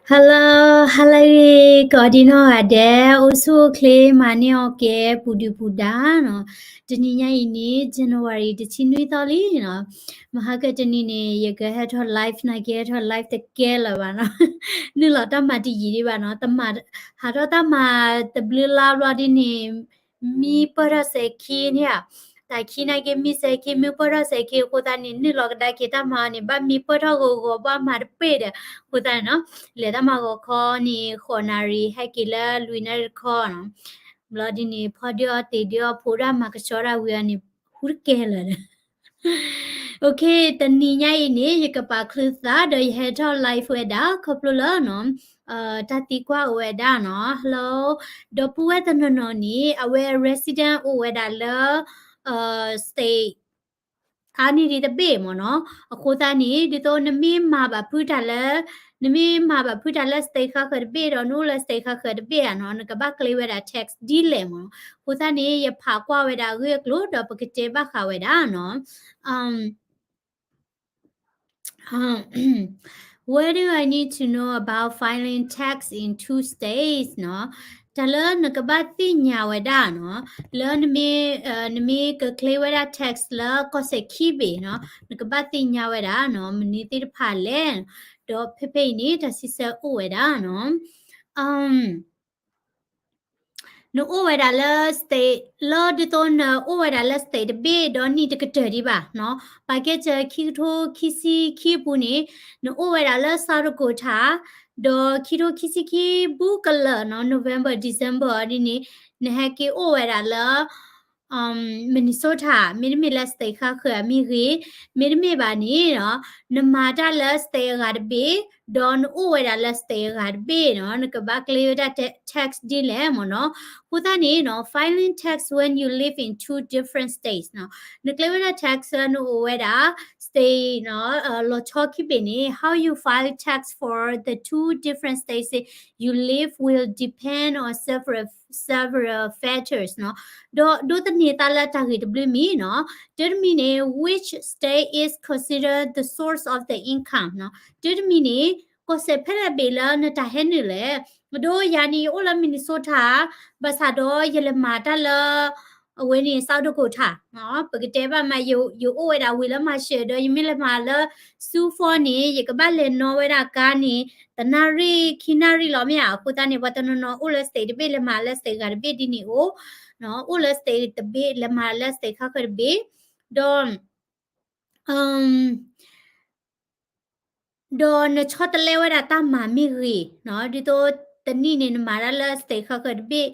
Hello, hello, ကိးဒံနီၢ်ဂၤဒဲး, အိၣ်ဆူၣ်အိၣ်ချ့ မၤန့ၢ်အီၣ်ကဲ ပူၤဒုၣ်ပူၤဒါနီၤ. တနံၤညါအံၤန့ၣ် January တဆံနွံသီလံနီၤ. မဟါကတနံၤန့ၣ် ယကဟဲထီၣ် live နာ်က့ ဟဲထီၣ် live တကဲလၢၤဘၣ်နီၤ. နုာ်လီၤတၢ်မၤတယံာ်ဒံးဘၣ်နီၤ. တမၤ, ဟးထီၣ်တၢ်မၤတဘျုးလါဘျီဒ်န့ၣ် မံပၢၢ်ထီၣ်စဲၤခံန့ၣ်ဧါ, တၢ်ခံနာ်က့မံစဲၤခံ မံပၢၢ်ထီၣ်စဲၤခံအဃိသတးန့ၣ် နုာ်လီၤကဒါက့ၤတၢ်မၤအီၤန့ၣ် ဘၣ်မံပၢၢ်ထီၣ်ဂီၤဂီၤ ဘၣ်မၤတပ့ၢ်ဒီး အဃိသတးန့ၣ်နီၤ, လဲၤတၢ်မၤဂီၤခီန့ၣ် ဃိးနၣ်ရံၣ် ဟဲက့ၤလၢလွံၢ်နၣ်ရံၣ်တခီနီၤ. ဘျီဒ်န့ၣ် ဖီဒုးအီၣ်တ့ၢ်ဒုးအီၣ် ဖိဒၣ်မၤကဆှီတၢ်ဝံၤအီၤန့ၣ် ဟူတကဲလၢၤဒီး OK, တနံၤညါအံၤန့ၣ် ယကပာ်ချုးသးဒီးယဟဲထီၣ် live ဝဲဒၣ် ခီဖျိလၢနီၤ, တၢ်သံကွၢ်အိၣ်ဝဲဒၣ်နီၤ, hello, ဒီပုၢ်ဝဲၢ်တနီၤနီၤန့ၣ် အဝဲ resident အိၣ်ဝဲဒၣ်လၢ state အါန့ၢ်ဒံးတဘ့ၣ်မ့ၢ်နီၤ. အဃိသတးန့ၣ် ဒ်သိးနမ့ၢ်မၤဘၣ်ဖုးတၢ်လၢ, နမ့ၢ်မၤဘၣ်ဖုးတၢ်လၢ state ဃါဃၢၤတဘ့ၣ်ဒီး နအိၣ်လၢ state ဃါဃၢၤတဘ့ၣ်ဧါနီၤ, နကဘၣ်ကျဲဝဲဒၣ် tax ဒ်လဲၣ်မ့ၢ်နီၤ. အဃိသတးန့ၣ် ယဖးကွၢ်ဝဲဒၣ်အဂ့ၢ်အကျိၤဒီးပကတဲဘၣ်ဃးဝဲဒၣ်နီၤ. What do I need to know about filing tax in two states နီၤ? တၢ်လၢနကဘၣ်သ့ၣ်ညါဝဲဒၣ်နီၤ, လၢနမ့ၢ်, နမ့ၢ်ကကျဲဝဲဒၣ် tax လၢကီၢ်စဲၣ်ခံဘ့ၣ်နီၤ, နကဘၣ်သ့ၣ်ညါဝဲဒၣ်နီၤ, မနုၤသ့ၣ်တဖၣ်လဲၣ်, ဒီးဖဲဖဲအံၤန့ၣ် တၢ်စံးဆၢအိၣ်ဝဲဒၣ်နီၤ. နအိၣ်ဝဲဒၣ်လၢ state လၢဒ်သိးနအိၣ်ဝဲဒၣ်လၢ state တဘ့ၣ်ဒီးနံၣ်တကတၢၢ်ဒံးဘၣ်နီၤ. ပာ်ကဲစၢၤခံကထိခံဆံခံအပူၤန့ၣ် နအိၣ်ဝဲဒၣ်လၢ South Dakota ဒီးခံကထိခံဆံခံဘူးကလၢာ်နီၤ, November, December ဒ်န့ၣ် နဟဲက့ၤအိၣ်ဝဲဒၣ်လၢ Minnesota မ့တမ့ၢ်လၢ state ဃါဃၢၤအမ့ၢ်ဂ့ၤ, မ့တမ့ၢ်ဘၣ်န့ၣ်နီၤ, နမၤတၢ်လၢ state အဂၤတဘ့ၣ်, ဒီးနအိၣ်ဝဲဒၣ်လၢ state အဂၤတဘ့ၣ်နီၤ, နကဘၣ်ကျဲဝဲဒၣ် tax ဒ်လဲၣ်မ့ၢ်နီၤ. အဃိသတးန့ၣ်နီၤ, filing tax when you live in two different states နီၤ, နကျဲဝဲဒၣ် tax လၢနအိၣ်ဝဲဒၣ် state နီၤ, လီၤဆီခံဘ့ၣ်န့ၣ် how you file tax for the two different states you live will depend on several several factors နီၤ, ဒီးဒိးသန့ၤသးလၢတၢ်ဂ့ၢ်တဘျုးမံၤနီၤ. တၢတမံၤန့ၣ် which state is considered the source of the income နီၤ, တၢတမံၤန့ၣ် ကီၢ်စဲၣ်ဖဲလဲၣ်ဘ့ၣ်လၢနတၢ်ဟဲနုာ်လဲၣ်. ဒ်ယၤန့ၣ် ယအိၣ်လၢ Minnesota ဘၣ်ဆၣ်ဒီးယလဲၤမၤတၢ်လၢ အဝဲန့ၣ် South Dakota နီၤ, ပကတဲဘၣ်မး ယအိၣ်ဝဲဒၣ်ဝံၤလၢ Marshall ဒီးယမ့ၢ်လဲၤမၤလၢ Sioux Falls န့ၣ် ယကဘၣ်လဲၤနီၣ်ဝဲဒၣ်ကါန့ၣ် တနၣ်ရံၣ်ခံနၣ်ရံၣ်လီၤမ့ၢ်ဧါ. အဃိသတးန့ၣ် ပှၤတနီၤနီၤအိၣ်လၢ state တဘ့ၣ် လဲၤမၤလၢ state ဂၤတဘ့ၣ်ဒ်န့ၣ်အိၣ်, အိၣ်လၢ state တဘ့ၣ် လဲၤမၤလၢ state ခါဃၢၤတဘ့ၣ်, ဒီး ဒီးနဆီတလဲဝဲဒၣ်တၢ်မၤမ့ၢ်ဂ့ၤ, ဒ်သိးတနံၣ်န့ၣ် နမၤတၢ်လၢ state ခါဃၢၤတဘ့ၣ်,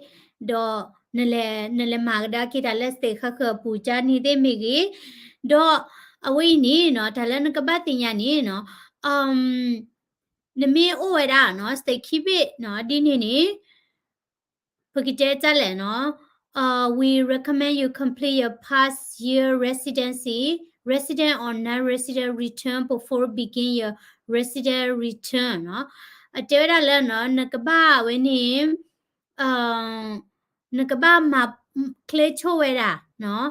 ဒီး နလဲၤမၤကဒါက့ၤတၢ်လၢ state ခါဃၢၤအပူၤကၢ်နံၣ်သ့ၣ်မ့ၢ်ဂ့ၤ, ဒီးအဝဲအံၤန့ၣ်နီၤ တၢ်လၢနကဘၣ်သ့ၣ်ညါန့ၣ်နီၤ, နမ့ၢ်အိၣ်ဝဲဒၣ်နီၤ state ခံဘ့ၣ်နီၤ ဒ်န့ၣ်န့ၣ် ပကတဲတၢ်လဲၣ်နီၤ, we recommend you complete your past year residency, resident or non-resident return before begin your resident return နီၤ. အတဲဝဲဒၣ်လၢနီၤ နကဘၣ်ဝဲန့ၣ် နကဘၣ်မၤချ့ဆိဝဲဒၣ်နီၤ,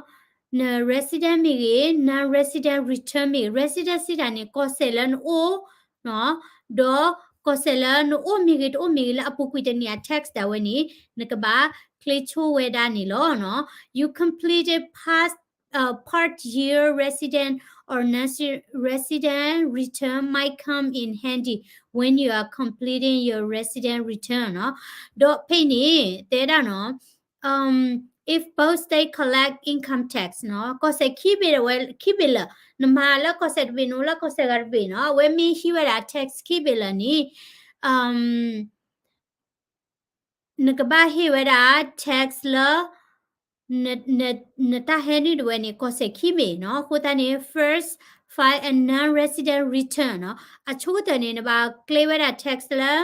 န resident မ့ၢ်ဂ့ၤ non-resident return မ့ၢ်ဂ့ၤ, resident စံးတၢ်န့ၣ် ကီၢ်စဲၣ်လၢနအိၣ်နီၤ, ဒီးကီၢ်စဲၣ်လၢနအိၣ်မ့ၢ်ဂ့ၤ တအိၣ်မ့ၢ်ဂ့ၤ လၢအပူၤကွံာ်တနံၣ်အ tax ဒၣ်ဝဲန့ၣ် နကဘၣ်ချ့ဆိဝဲဒၣ်န့ၣ်လီၤနီၤ. You completed past, uh, part year resident or non-resident return might come in handy when you are completing your resident return နီၤ. ဒီးဖဲအံၤန့ၣ် တဲဒၣ်နီၤ, if both state collect income tax နီၤ, ကီၢ်စဲၣ်ခံဘ့ၣ်ဝဲ ခံဘ့ၣ်လၢာ်, နမၤလၢကီၢ်စဲၣ်တဘ့ၣ် နအိၣ်လၢကီၢ်စဲၣ်ဂၤတဘ့ၣ်နီၤ, အဝဲမ့ၢ်ဟံးဝဲဒၣ် tax ခံဘ့ၣ်လၢာ်န့ၣ် နကဘၣ်ဟ့ၣ်ဝဲဒၣ် tax လၢ နတၢ်ဟဲနုာ်ဒၣ်ဝဲန့ၣ် ကီၢ်စဲၣ်ခံဘ့ၣ်နီၤ. အဃိသတးန့ၣ် first file a non-resident return နီၤ. အဆိကတၢၢ်န့ၣ် နဘၣ်ကျဲဝဲဒၣ် tax လၢ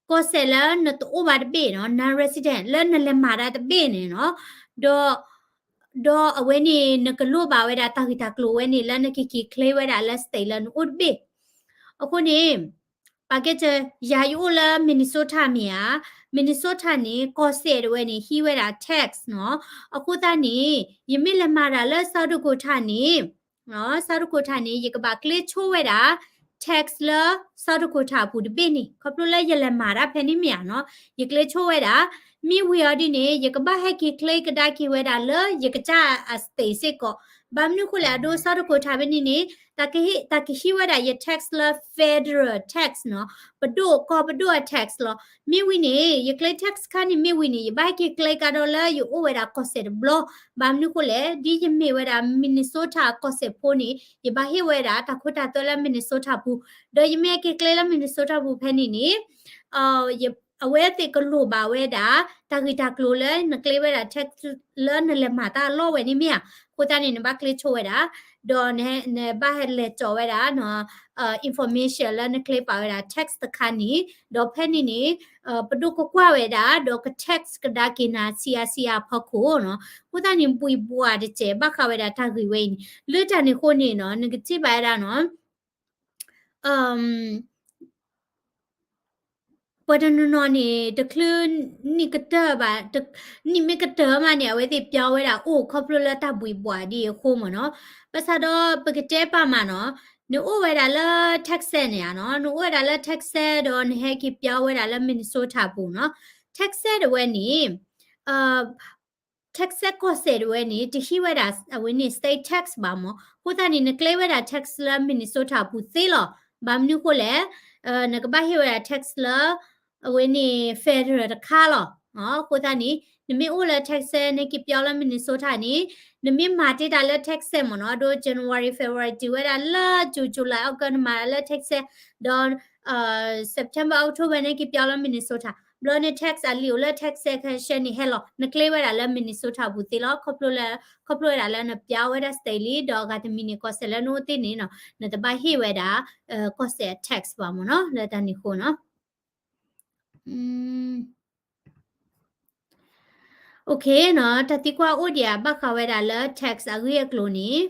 ကီၢ်စဲၣ်လၢနတအိၣ်ဘၣ်တဘ့ၣ်နီၤ, non-resident လၢနလဲၤမၤတၢ်တဘ့ၣ်န့ၣ်နီၤ. ဒီး ဒီးအဝဲန့ၣ် နကလိၣ်ဘၣ်ဝဲဒၣ်တၢ်ဂ့ၢ်တၢ်ကျိၤဝဲန့ၣ် လၢနကက့ၤကျဲဝဲဒၣ်လၢ state လၢနအိၣ်တဘ့ၣ်. အဃိန့ၣ် ပာ်ကဲစၢၤ ယၤယအိၣ်လၢ Minnesota မ့ၢ်ဧါ, Minnesota န့ၣ် ကီၢ်စဲၣ်ဒၣ်ဝဲန့ၣ် ဟံးဝဲဒၣ် tax နီၤ. အဃိသတးန့ၣ် ယမ့ၢ်လဲၤမၤတၢ်လၢ South Dakota န့ၣ် South Dakota န့ၣ် ယကဘၣ်ကျဲဆိဝဲဒၣ် tax tax လၢ South Dakota အပူၤတဘ့ၣ်န့ၣ် ခီဖျိလၢယလဲၤမၤတၢ်ဖဲန့ၣ်မ့ၢ်ဧါနီၤ, ယကျဲဆိဝဲဒၣ်, မ့ၢ်ဝံၤအီၤဒ်န့ၣ် ယကဘၣ်ဟဲက့ၤ claim ကဒါက့ၤဝဲဒၣ်လၢယကစၢ် state စ့ၢ်ကီး, ဘၣ်မနုၤဃိလဲၣ် အဒိ South Dakota ဖဲန့ၣ်န့ၣ် တၢ်ကဟံးဝဲဒၣ်ယ tax လၢ federal tax နီၤ, ပဒိၣ်ကီၢ်ပဒိၣ်အ tax လီၤ. မ့ၢ်ဝံၤန့ၣ် ယကျဲ tax ခါန့ၣ် မ့ၢ်ဝံၤန့ၣ် ယဘၣ်ဟဲက့ၤ claim ကဒါဒီးလၢယအိၣ်ဝဲဒၣ်ကီၢ်စဲၣ်တဘျီ, ဘၣ်မနုၤဃိလဲၣ် ဒ်ယမ့ၢ်ဝဲဒၣ် Minnesota ကီၢ်စဲၣ်ဖိန့ၣ် ယဘၣ်ဟ့ၣ်ဝဲဒၣ်တၢ်ခိတၢ်သွဲလၢ Minnesota ပူၤ, ဒီးယမ့ၢ်ဟဲက့ၤ claim လၢ Minnesota ပူၤဖဲန့ၣ်န့ၣ် အဝဲသ့ၣ်ကလိၣ်ဘၣ်ဝဲဒၣ် တၢ်ဂ့ၢ်တၢ်ကျိၤလၢနကျဲဝဲဒၣ် tax လၢနလဲၤမၤတၢ်အလီၢ်ဝဲန့ၣ်မ့ၢ်ဧါ, အဃိသတးန့ၣ် နဘၣ်ကျဲဆိဝဲဒၣ်, ဒီးနဘၣ်ဟဲလဲၤကၠီၤဝဲဒၣ် information လၢနကျဲပာ်ဝဲဒၣ် tax တခါန့ၣ်, ဒီးဖဲန့ၣ်န့ၣ် ပဒိၣ်ကကွၢ်ဝဲဒၣ် ဒီးက tax ကဒါက့ၤနၤ ဆံးအါဆံးအါအဖီခိၣ်နီၤ, အဃိသတးန့ၣ် ဘှံးဘှးတစဲးဘၣ်ဃးဝဲဒၣ်တၢ်ဂ့ၢ်ဝဲအံၤန့ၣ်, လၢတၢ်န့ၣ်အဃိန့ၣ်နီၤ နကထံၣ်ဘၣ်ဝဲဒၣ်နီၤ ပှၤတနီၤနီၤန့ၣ် တချုးနံၣ်ကတၢၢ်ဘၣ်, နံၣ်မ့ၢ်ကတၢၢ်မးန့ၣ် အဝဲသ့ၣ်ပျီဝဲဒၣ်အိၣ် ခီဖျိလၢတၢ်ဘှံးဘှးဒ်အံၤအဃိမ့ၢ်နီၤ, ဘၣ်ဆၣ်ဒီးပကတဲပာ်မးနီၤ, နအိၣ်ဝဲဒၣ်လၢ Texas န့ၣ်ဧါနီၤ, နအိၣ်ဝဲဒၣ်လၢ Texas ဒီးနဟဲက့ၤပျီဝဲဒၣ်လၢ Minnesota ပူၤနီၤ, Texas တဝဲန့ၣ် Texas ကီၢ်စဲၣ်တဝဲန့ၣ် တဟံးဝဲဒၣ်အဝဲန့ၣ် state tax ဘၣ်မး, အဃိသတးန့ၣ် နကျဲဝဲဒၣ် tax လၢ Minnesota ပူၤသ့လီၤ. ဘၣ်မနုၤဃိလဲၣ်, နကဘၣ်ဟ့ၣ်ဝဲဒၣ် tax လၢ အဝဲန့ၣ် federal တခါလီၤ. အဃိသတးန့ၣ် နမ့ၢ်အိၣ်လၢ Texas နဟဲက့ၤပျီလၢ Minnesota န့ၣ်, နမ့ၢ်မၤတ့ၢ်တၢ်လၢ Texas မ့ၢ်နီၤ, အဒိ January February တုၤဝဲဒၣ်လၢ June July August နမၤတၢ်လၢ Texas ဒီး September October နဟဲက့ၤပျီလၢ Minnesota ဘျီန့ၣ် tax အလံာ်အိၣ်လၢ tax ခဲရှဲန့ၣ်ဟဲလီၤ, နကျဲဝဲဒၣ်လၢ Minnesota ပူၤသ့လီၤ. ခီဖျိလၢ, ခီဖျိဝဲဒၣ်လၢနပျီဝဲဒၣ် state လံ, ဒီးအဂၤတမံၤန့ၣ် ကီၢ်စဲၣ်လၢနအိၣ်သ့ၣ်န့ၣ်နီၤ, နတဘၣ်ဟ့ၣ်ဝဲဒၣ် ကီၢ်စဲၣ်အ tax ဘၣ်မ့ၢ်နီၤ, လၢတၢ်န့ၣ်အဃိနီၤ. OK နီၤ, တၢ်သံကွၢ်အိၣ်ဒံးဧါ ဘၣ်ဃးဝဲဒၣ်လၢ tax အဂ့ၢ်အကျိၤန့ၣ်,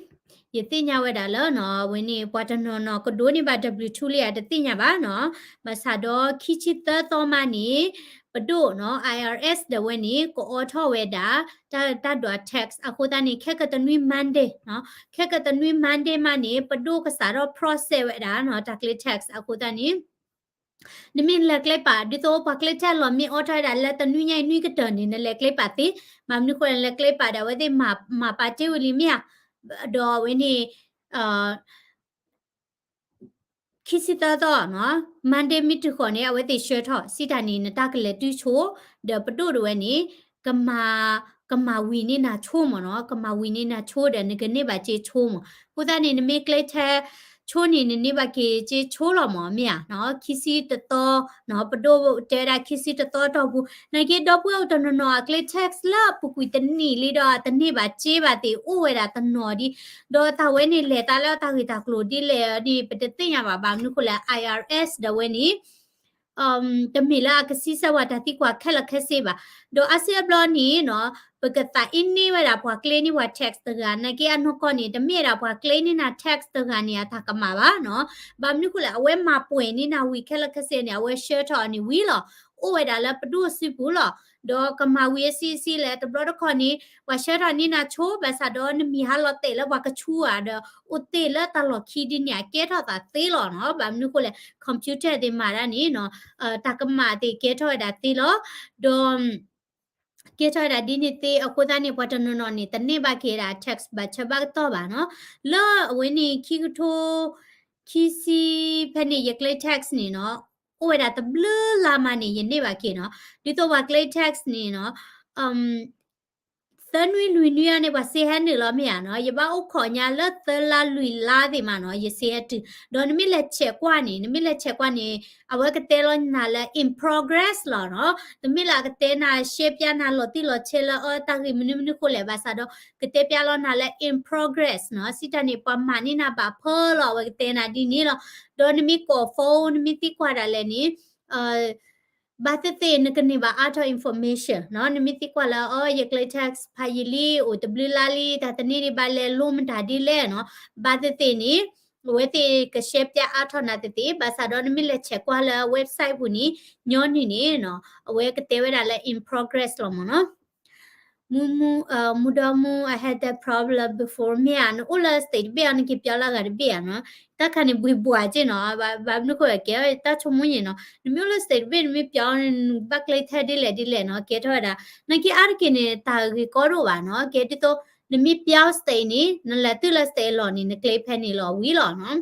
ယသ့ၣ်ညါဝဲဒၣ်လၢနီၤ, အဝဲန့ၣ် ပှၤတနီၤနီၤကဒိးန့ၢ်ဘၣ် W two လံဧါ တသ့ၣ်ညါဘၣ်နီၤ, ဘၣ်ဆၣ်ဒီးခံဆံသၢသီမးန့ၣ် ပဒိၣ်နီၤ I R S ဒီးဝဲန့ၣ် ကအိးထီၣ်ဝဲဒၣ် တၢ်, တၢ်ဒွး tax အဃိသတးန့ၣ် ခဲကတနွံ Monday နီၤ, ခဲကတနွံ Monday မးန့ၣ် ပဒိၣ်ကစးထီၣ် process ဝဲဒၣ်နီၤ တၢ်ကျဲ tax အဃိသတးန့ၣ် နမ့ၢ်လဲၤကျဲပာ် ဒ်သိးပှၤကျဲ tax လီၤမ့ၢ်အိးထီၣ်ဝဲဒၣ်လၢတနွံညါအံၤနွံကတၢၢ်န့ၣ် နလဲၤကျဲပာ်သ့, ဘၣ်မနုၤဃိလဲၣ် နလဲၤကျဲပာ်ဒီးအဝဲသ့ၣ်မၤ, မၤပာ်တ့ၢ်ဝံၤလံမ့ၢ်ဧါ, ဒီးအဝဲန့ၣ် ခံဆံသၢသီနီၤ, Monday မ့ၢ်တုၤဃီၤန့ၣ် အဝဲသ့ၣ်ဆှၢထီၣ်, စံးတၢ်န့ၣ် နတၢ်ကလဲၤတုၤဆိ, ဒီးပဒိၣ်တဝဲန့ၣ် ကမၤ, ကမၤဝံၤန့ၢ်နၤဆိမ့ၢ်နီၤ, ကမၤဝံၤန့ၢ်နၤဆိဒီး နကန့ၢ်ဘၣ်စ့ဆိမ့ၢ်, အဃိသတးန့ၣ် နမ့ၢ်ကျဲ tax ဆိန့ၣ် နန့ၢ်ဘၣ်က့ၤစ့ဆိလီၤမ့ၢ်, မ့ၢ်ဧါနီၤ, ခံဆံတသီနီၤ, ပဒိၣ်တဲဝဲဒၣ်ခံဆံတသီအတီၢ်ပူၤ, နာ်က့ဒီပုၢ်ဝဲၢ်တနီၤနီၤ အကျဲ tax လၢအပူၤကွံာ်တနံၣ်လံဒီး တန့ၢ်ဘၣ်စ့ဘၣ်သ့ၣ် အိၣ်ဝဲဒၣ်တနီၤဒံး, ဒီးတၢ်ဝဲန့ၣ်လဲၤသးလၢတၢ်ဂ့ၢ်တၢ်ကျိၤဒ်လဲၣ်ဒီး ပတသ့ၣ်ညါဘၣ်, ဘၣ်မနုၤဃိလဲၣ် I R S ဒီးဝဲန့ၣ် တမ့ၢ်လၢအကဆံးစၢ်ဝဲတၢ်သံကွၢ်ခဲလၢာ်ခဲဆ့ဘၣ်, ဒီးအါစုအါဘျီန့ၣ်နီၤ, ပကသးအ့န့ၢ်ဝဲဒၣ်ပှၤကျဲန့ၢ်ပှၤ tax တဂၤ, နာ်က့အနီၢ်ကီၢ်န့ၣ် တမ့ၢ်ဝဲဒၣ်ပှၤကျဲန့ၢ်နၤ tax တဂၤန့ၣ် အတၢ်ကမၣ်ဘၣ်နီၤ, ဘၣ်မနုၤဃိလဲၣ် အဝဲမၤပှဲၤန့ၢ်နၤဝံၤခဲလၢာ်ခဲဆ့န့ၣ် အဝဲဆှၢထီၣ်အီၤန့ၣ်ဝံၤလီၤ, အိၣ်ဝဲဒၣ်လၢပဒိၣ်စုပူၤလီၤ, ဒီးကမၤဝံၤအဆံးဆံးလဲၣ် တဘျီတခီၣ်န့ၣ် ပှၤဆှၢထီၣ်န့ၢ်နၤဆိ ဘၣ်ဆၣ်ဒီးနမံၤဟးလီၤတဲာ်လၢပှၤကဆူဧါဒီး အိၣ်တ့ၢ်လၢတၢ်လီၢ်ခံဒ်န့ၣ် အကဲထီၣ်သးသ့လီၤနီၤ, ဘၣ်မနုၤဃိလဲၣ် computer သ့ၣ်မၤဒၣ်န့ၣ်နီၤ, တၢ်ကမၣ်သ့ၣ်ကဲထီၣ်ဝဲဒၣ်သ့လီၤ, ဒီး ကဲထီၣ်ဝဲဒၣ်ဒ်န့ၣ်သ့အဃိသတးန့ၣ် ပှၤတနီၤနီၤန့ၣ် တန့ၢ်ဘၣ်က့ၤဒၣ် tax ဘၣ်ဆၢဘၣ်ကတီၢ်ဘၣ်နီၤ, လၢအဝဲန့ၣ် ခံကထိ ခံဆံဖဲန့ၣ် ယကျဲ tax န့ၣ်နီၤ, အိၣ်ဝဲဒၣ်တဘျုးလါမးန့ၣ် ယန့ၢ်ဘၣ်က့ၤနီၤ, ဒ်သိးပှၤကျဲ tax န့ၣ်နီၤ သၢနွံလွံၢ်နွံအါန့ၣ် ပှၤစ့ဟဲနုာ်လီၤမ့ၢ်ဧါနီၤ, ယဘၣ်အိၣ်ခိးညါလၢသၢလါလွံၢ်လါသ့ၣ်မးနီၤ ယစ့ဟဲတုၤ, ဒီးနမ့ၢ်လဲၤ check ကွၢ်န့ၣ် နမ့ၢ်လဲၤ check ကွၢ်န့ၣ် အဝဲကတဲလီၤနၤလၢ in progress လီၤနီၤ, တမ့ၢ်လၢအကတဲနၤရှဲပျါနၤလီၤတံၢ်လီၤဆဲးလၢအတၢ်ဂ့ၢ်မနုၤမနုၤဃိလဲၣ်, ဘၣ်ဆၣ်ဒီး ကတဲပျါလီၤနၤလၢ in progress နီၤ, စံးတၢ်န့ၣ် ပှၤမၤန့ၢ်နၤဘၣ်ဖၢလီၤ အဝဲကတဲနၤဒ်န့ၣ်လီၤ, ဒီးနမ့ၢ်ကိး phone နမ့ၢ်သံကွၢ်ဒၣ်လဲာ်န့ၣ် ဘၣ်သ့ၣ်သ့ၣ်နကန့ၢ်ဘၣ်အါထီၣ် information နီၤ, နမ့ၢ်သံကွၢ်လၢ အီ ယကျဲ tax ဖးယံာ်လံ အိၣ်တဘျုးလါလံ တၢ်သန့ၤဒံးဘၣ်လဲၣ် လိမတၤဒ်လဲၣ်နီၤ, ဘၣ်သ့ၣ်သ့ၣ်န့ၣ် အဝဲသ့ၣ်ကရှဲပျါအါထီၣ်နၤသ့ၣ်သ့ၣ်, ဘၣ်ဆၣ်ဒီးနမ့ၢ်လဲၤ check ကွၢ်လၢ website ပူၤန့ၣ် ညီနုၢ်န့ၣ်နီၤ အဝဲကတဲဝဲဒၣ်လၢ in progress လီၤမ့ၢ်နီၤ. မူမူ မူဒီမူ I had that problem before မ့ၢ်ဧါ, နအိၣ်လၢ state တဘ့ၣ်အီၤ နက့ၤပၠီလၢအဂၤတဘ့ၣ်ဧါနီၤ, တၢ်ခါန့ၣ်ဘှံးဘှးက့နီၤ, ဘၣ်မနုၤဃိကဲတၢ်ဆိကမိၣ်ယံၤနီၤ, နမ့ၢ်အိၣ်လၢ state တဘ့ၣ် နမ့ၢ်ပၠီန့ၣ် နဘၣ်ကျဲထဲဒ်လဲၣ်ဒ်လဲၣ်နီၤ, ကဲထီၣ်ဝဲဒၣ် နာ်က့အါတက့ၢ်န့ၣ် တၢ်ဂ့ၤကီဒိၣ်ဘၣ်နီၤ, ကဲဒ်သိး နမ့ၢ်ပၠီ state န့ၣ် နလဲၤတုၤလၢ state အလီၢ်န့ၣ် နကျဲဖဲန့ၣ်လီၤဝံၤလီၤနီၤ,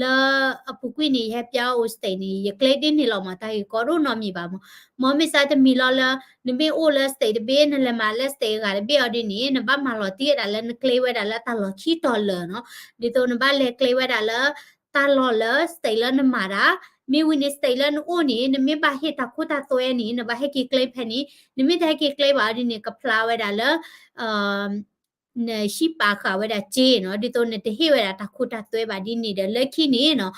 လၢအပူၤကွံာ်န့ၣ် ယဟဲပၠီအိၣ် state န့ၣ် ယကျဲဒ်န့ၣ်လီၤမး, တၢ်ဂ့ၤကီဒိၣ်နီတမံၤဘၣ်မး, မ်မ့ၢ်စးတမံၤလီၤလၢ နမ့ၢ်အိၣ်လၢ state တဘ့ၣ် နလဲၤမၤလၢ state အဂၤတဘ့ၣ်အီၤဒ်န့ၣ် နဘၣ်မၤလီၤတံၢ်ဝဲဒၣ်လၢနကျဲဝဲဒၣ်လၢတၢ်လီၢ်ခံတီၤလၢာ်နီၤ, ဒ်သိးနဘၣ်လဲၤကျဲဝဲဒၣ်လၢ တၢ်လီၢ်လၢ state လၢနမၤတၢ်, မ့ၢ်ဝံၤန့ၣ် state လၢနအိၣ်န့ၣ် နမ့ၢ်ဘၣ်ဟ့ၣ်တၢ်ခိတၢ်သွဲန့ၣ် နဘၣ်ဟဲက့ၤကျဲဖဲန့ၣ်, နမ့ၢ်တဟဲက့ၤကျဲဘၣ်အီၤဒ်န့ၣ် ကဖျါဝဲဒၣ်လၢ နဟံးပာ်ဃာ်ဝဲဒၣ်စ့နီၤ, ဒ်သိးနတဟ့ၣ်ဝဲဒၣ်တၢ်ခိတၢ်သွဲဘၣ်ဒ်န့ၣ်ဒီး လၢခံန့ၣ်နီၤ,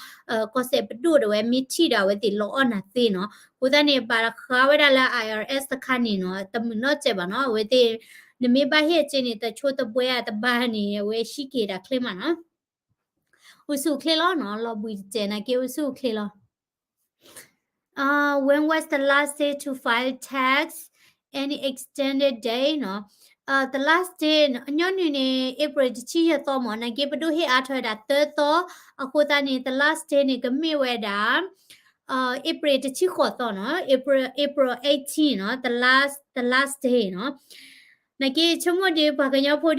ကီၢ်စဲၣ်ပဒိၣ်ဒီးဝဲမ့ၢ်ထံၣ်ဒီးအဝဲသ့ၣ်လီအီၣ်နၤသ့နီၤ, အဃိသတးန့ၣ် ပာ်ဃာ်ဝဲဒၣ်လၢ I R S တခါန့ၣ်နီၤ, တမုာ်နီတစဲးဘၣ်နီၤ, အဝဲသ့ၣ် နမ့ၢ်ဘၣ်ဟ့ၣ်အစ့န့ၣ် တဆိတဘှဲအတဘၣ်န့ၣ် အဝဲဟံးက့ၤဒၣ်ချ့မးနီၤ, အိၣ်ဆူၣ်အိၣ်ချ့လီၤနီၤ, လီၤဘှံးတစဲးနာ်က့အိၣ်ဆူၣ်အိၣ်ချ့လီၤ. Uh, when was the last day to file tax? Any extended day နီၤ, uh, the last day ညီနုၢ်န့ၣ် April တဆံယဲၢ်သီမး, နာ်က့ပဒိၣ်ဟ့ၣ်အါထီၣ်ဝဲဒၣ်သၢသီ, အဃိသတးန့ၣ် the last day န့ၣ် ကမ့ၢ်ဝဲဒၣ် April တဆံဃိးသီနီၤ, April, April eighteen နီၤ, the last, the last day နီၤ, နာ်က့ဆိကမိၣ်ဒ်ပှၤကညီဖိဒ်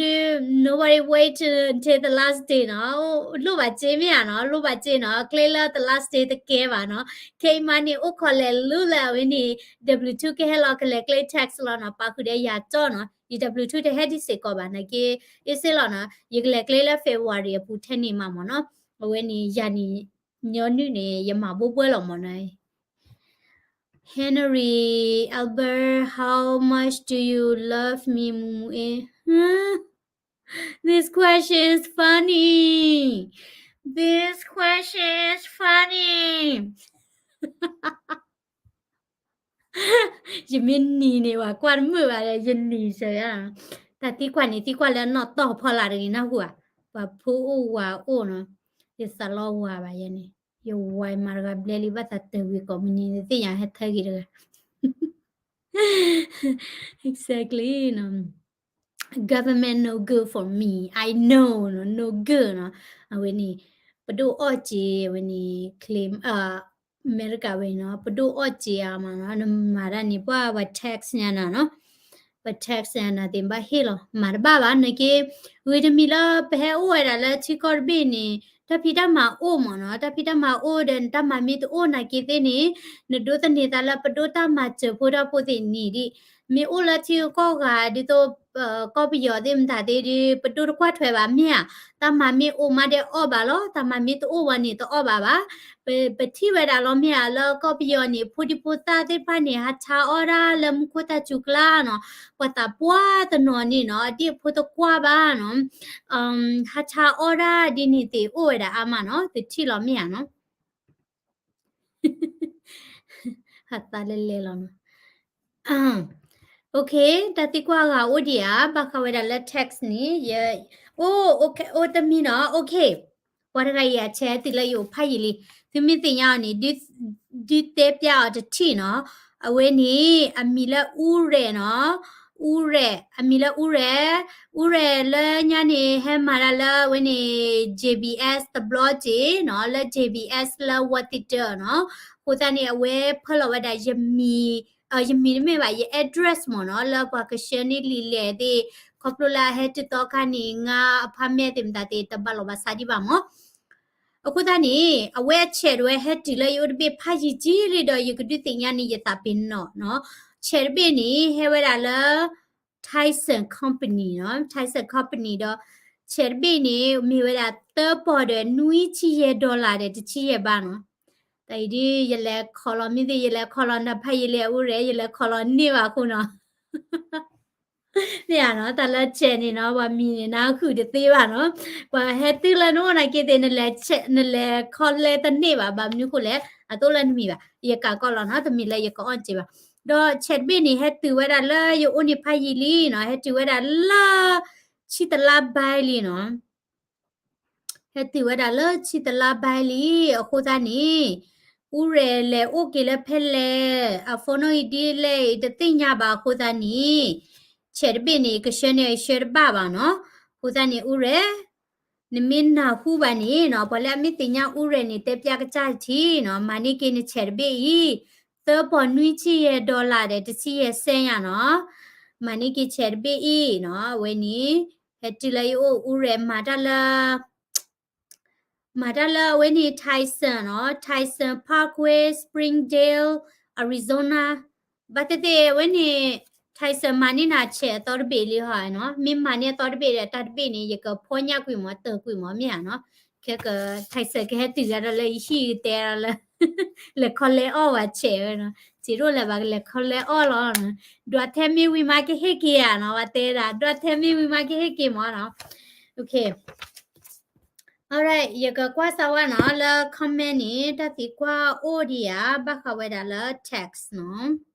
nobody wait until the last day နီၤ, လိၣ်ဘၣ်စ့မ့ၢ်ဧါနီၤ, လိၣ်ဘၣ်စ့နီၤ, ကျဲလၢ the last day တကဲဘၣ်နီၤ, ခဲအံၤမးန့ၣ် အိၣ်ခိးလဲၤလူလၢအဝဲန့ၣ် W two ကဟဲလီၤကလဲၤကျဲ tax လီၤနီၤ, ပာ်ဃုာ်ဒီးယၤကၠီနီၤ, ယ W two တဟဲဒံးစ့ၢ်ကီးဘၣ်, နာ်က့ အ့ၣ်စ့လီၤနီၤ, ယကလဲၤကျဲလၢ February အပူၤထဲန့ၣ်မးမးနီၤ, အဝဲန့ၣ်ယၤန့ၣ် ညီနုၢ်န့ၣ် ယမၤဘိဘှဲလီၤမးနီၤ Henry Albert, how much do you love me, မူမူအ့ၣ်, This question is funny. This question is funny. ယမ့ၢ်နံၤန့ၣ် ပှၤကွၢ်တမုာ်ဘၣ်ဒီး ယနံၤစၢၤ, တၢ်သံကွၢ်န့ၣ် သံကွၢ်လၢနီၢ်တီၢ်ဖီလာ်တဂ့ၤနၢ်ဟူဧါ, ပှၤဖိအိၣ်ဝၤအိၣ်နီၤ, ယသးလီဝၤဘၣ်ယဲန့ၣ်, ယဝၤမၤတဂၤဘျဲလံ ဘၣ်သးတၢ်ဝံၤကိးမုၢ်နံၤ သ့ၣ်ညါဟဲထဲဂ့ၤတဂၤ Exactly နီၤ, government no good for me, I know နီၤ, no good နီၤ, အဝဲန့ၣ် ပဒိၣ်အီၣ်စ့ အဝဲန့ၣ် claim အမဲရကၤဝဲနီၤ, ပဒိၣ်အီၣ်စ့အါမးနီၤ, နမၤတၢ်န့ၣ် ပှၤ ပှၤ tax ညါနၤနီၤ, ပှၤ tax ညါနၤသ့ၣ် ဘၣ်ဟ့ၣ်လီၤ, မၤတဘၣ်ဘၣ်, နာ်က့ ဂ့ၤတမံၤလၢပဟဲအိၣ်ဝဲဒၣ်လၢထံကီၢ်တဘ့ၣ်န့ၣ် တၢ်ဖံးတၢ်မၤအိၣ်မးနီၤ, တၢ်ဖံးတၢ်မၤအိၣ်ဒီး နတၢ်မၤမ့ၢ်တအိၣ်နာ်က့သ့ၣ်န့ၣ်, နဒိးသန့ၤသးလၢပဒိၣ်တၢ်မၤစၢၤဖိတၢ်ဖိသ့ၣ်န့ၣ်ဒံး, မ့ၢ်အိၣ်လၢထံကီၢ်ဂၤ ဒ်သိး ကီၢ်ပယီၤသ့ၣ်မတၤသ့ၣ်ဒီး ပဒိၣ်တကွၢ်ထွဲဘၣ်မ့ၢ်ဧါ, တၢ်မၤမ့ၢ်အိၣ်မးဒီးအီၣ်ဘၣ်လီၤ, တၢ်မၤမ့ၢ်တအိၣ်ဝဲန့ၣ် တအီၣ်ဘၣ်ဘၣ်, ပ ပထံၣ်ဝဲဒၣ်လီၤမ့ၢ်ဧါ, လၢကီၢ်ပယီၤန့ၣ် ဖိဒံဖိသၣ်သ့ၣ်တဖၣ်န့ၣ် ဟးဆါအီၣ်ဒၣ်လၢမူခိၣ်တၢ်စူၤကျါနီၤ, ပှၤသးပှၢ်တနီၤန့ၣ်နီၤ အဒံၣ်အဖိတကွၢ်ဘၣ်နီၤ, ဟးဆါအီၣ်ဒၣ်ဒ်န့ၣ်သ့ၣ်အိၣ်ဝဲဒၣ်အါမးနီၤ, သုထံၣ်လီၤမ့ၢ်ဧါနီၤ ဟးသးလဲလဲလီၤနီၤ. Okay, တၢ်သံကွၢ်ဂၤအိၣ်ဒံးဧါ, ဘၣ်ဃးဝဲဒၣ်လၢ tax န့ၣ်, အိၣ်, အိၣ်တမံၤနီၤ, okay. ပှၤတဂၤအံၤအဆဲးတုၤလၢယအိၣ်ဖးယံာ်လံ, သုမ့ၢ်သ့ၣ်ညါအီၤန့ၣ်, ဒုးတဲပျၢ်အီၤတထံၣ်နီၤ, အဝဲန့ၣ် အမံၤလၢအူရဲၣ်နီၤ, အူရဲၣ်, အမံၤလၢအူရဲၣ်, အူရဲၣ်လၢညါန့ၣ် ဟဲမၤတၢ်လၢအဝဲန့ၣ် J B S တဘျီက့ၤနီၤ, လၢ J B S လၢ Washington နီၤ, အဃိသတးန့ၣ် အဝဲဖၢလီၤဝဲဒၣ်ယမံၤ ယမံၤတမ့ၢ်ဘၣ်, ယ address မ့ၢ်နီၤ, လၢပှၤကဆှၢန့ၢ်လံာ်လဲၣ်သ့ၣ်, ခီဖျိလၢအဟဲတုၤသီခါန့ၣ် ငါအ apartment သ့ၣ်မတၤသ့ၣ် တဘၣ်လီၤဘၣ်ဆါဒံးဘၣ်မ့ၢ်. အဃိသတးန့ၣ် အဝဲအဆဲးတဝဲဟဲတုၤလၢယအိၣ်တဘ့ၣ်ဖးယံာ်ကံလံဒီး ယကဒုးသ့ၣ်ညါန့ၣ် ယသးပ့ၤနီၣ်နီၤ. ဆဲးတဘ့ၣ်န့ၣ် ဟဲဝဲဒၣ်လၢ Tyson Company နီၤ, Tyson Company ဒီး ဆဲးတဘ့ၣ်န့ၣ် မ့ၢ်ဝဲဒၣ်သၢပီၢ်ဒီးနွံဆံယဲၢ် dollar ဒီးတဆံယဲၢ်ဘးနီၤ. တၢ်အံၤဒ် ယလဲၤခီလီၤမ့ၢ်သ့ၣ် ယလဲၤခီလီၤနဖးယံာ်လံအူရဲၣ် ယလဲၤခီလီၤန့ၢ်ဘၣ်အဃိနီၤ. မ့ၢ်ဧါနီၤ, တၢ်လၢဆဲးန့ၣ်နီၤ ပှၤမံၤန့ၣ် နဃုာ်တသ့ဘၣ်နီၤ. ပှၤဟဲတုၤလၢနအိၣ်နာ်က့သ့ၣ် နလဲၤခီလဲတန့ၢ်ဘၣ်, ဘၣ်မနုၤဃိလဲၣ်, အသိးလၢနမံၤဘၣ်. ယကးကီးလီၤနီၤ, တမ့ၢ်လၢယကအီၣ်စ့ဘၣ်. ဒီးဆဲးတဘ့ၣ်န့ၣ် ဟဲတုၤဝဲဒၣ်လၢယအိၣ်န့ၣ်ဖးယံာ်လံနီၤ, ဟဲတုၤဝဲဒၣ်လၢ ဆံတလါဘဲလံနီၤ. ဟဲတုၤဝဲဒၣ်လၢဆံတလါဘဲလံအဃိသတးန့ၣ်, အူရဲၣ်လဲၤအိၣ်က့ၤလၢဖဲလဲၣ်, အ phone နီၣ်ဂံၢ်ဒ်လဲၣ်အံၤ တသ့ၣ်ညါဘၣ်အဃိသတးန့ၣ်, ဆဲးတဘ့ၣ်န့ၣ် ကဆှၢန့ၢ်အဆှၢတဘၣ်ဘၣ်နီၤ. အဃိသတးန့ၣ် အူရဲ နမ့ၢ်နၢ်ဟူဘၣ်န့ၣ်နီၤ, ပှၤလၢအမ့ၢ်သ့ၣ်ညါအူရဲန့ၣ် တဲပျးကစၢ်ထံနီၤ, မၤန့ၢ်က့ၤနဆဲးတဘ့ၣ်အံၤ သၢပီၢ်နွံဆံယဲၢ် dollar ဒီး တဆံယဲၢ်စဲညါနီၤ. မၤန့ၢ်က့ၤဆဲးတဘ့ၣ်အံၤနီၤ, အဝဲန့ၣ် ဟဲတုၤလၢယအိၣ် အူရဲ မၤတၢ်လၢ မၤတၢ်လၢအဝဲန့ၣ် Tyson နီၤ, Tyson Parkway, Springdale, Arizona. ဘၣ်သ့ၣ်သ့ၣ်အဝဲန့ၣ် Tyson မၤန့ၢ်နၤဆဲးအသီတဘ့ၣ်လံဟီနီၤ, မ့ၢ်မၤန့ၢ်အသီတဘ့ၣ်ဒီး တၢ်တဘ့ၣ်န့ၣ် ယကဖီညၣ်ကွံာ်မး တၢၢ်ကွံာ်မး မ့ၢ်ဧါနီၤ. ခဲက Tyson ကဟဲတုၤဒၣ်ဒီးလၢယဟံၣ်တဲဒၣ်လၢ လဲၤခီလဲအီၣ်ဝဲဆဲးဝဲနီၤ, စံးဒိၣ်လဲၣ်ဘၣ် ကလဲၤခီလဲအီၣ်လီၤနီၤ. ဒွးထဲမ့ၢ်ဝံၤမးကဟ့ၣ်က့ၤဧါနီၤ, ဝဲတဲဒၣ် ဒွးထဲမ့ၢ်ဝံၤမးကဟ့ၣ်က့ၤမးနီၤ. Okay. Alright, ယကကွၢ်စၢ်ဝဲနီၤ, လၢ comment န့ၣ် တၢ်သံကွၢ်အိၣ်ဒံးဧါ, ဘၣ်ဃးဝဲဒၣ်လၢ tax နီၤ.